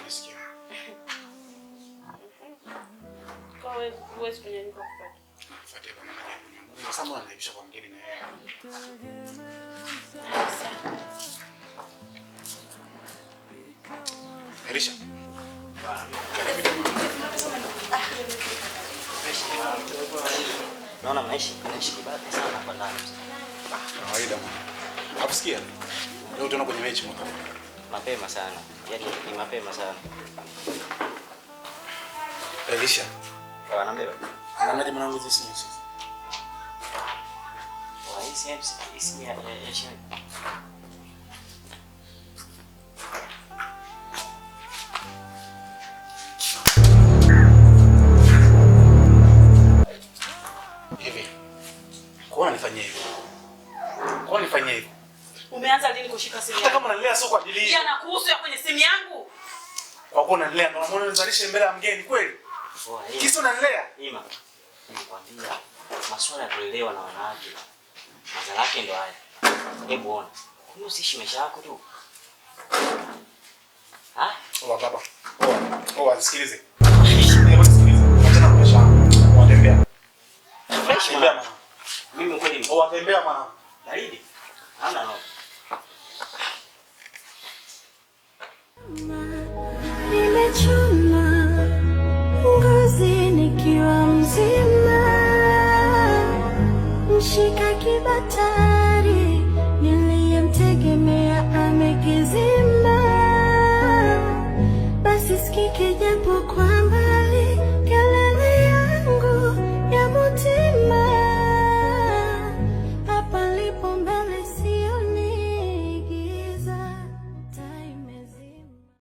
Nisikie. Kwa wewe huwezi kunyanyuka kupata. Fuatia bwana mgeni. Sasa mbona anaibisha kwa mgeni na yeye? Elisha. Naona mnaishi kibabe sana hapa ndani. Kawaida mwana. Alafu sikia. Leo tena kwenye mechi mwaka. Mapema sana. Yaani ni mapema sana. Elisha. Bwana mbeba. Anaje mwanangu hizi simu sasa? Hii simu ya chini. Hivi. Kwa nini nifanyie hivyo? Kwa nini nifanyie hivyo? Umeanza lini kushika simu Hata yangu? kama unanilea sio kwa ajili hiyo. Pia nakuhusu ya kwenye simu yangu. Kwa kuwa unanilea ndio unaona unizalishe mbele ya mgeni kweli? Poa, hii. Kisa unanilea? Ima. Nikwambia masuala ya kulelewa na wanawake. Madhara yake ndo haya. Hebu ona. Kwani usiishi maisha yako tu? Ha? Oa baba. Oa. Oa nisikilize. Hebu nisikilize. Achana na maisha yangu. Oa tembea. Fresh Tembea mwana. mwana. Mimi kweli Oa tembea mwana. baridi. Hamna no. Nimechoma ngozi nikiwa mzima, mshika kibatari niliyemtegemea amekizima, basi sikike japo kwa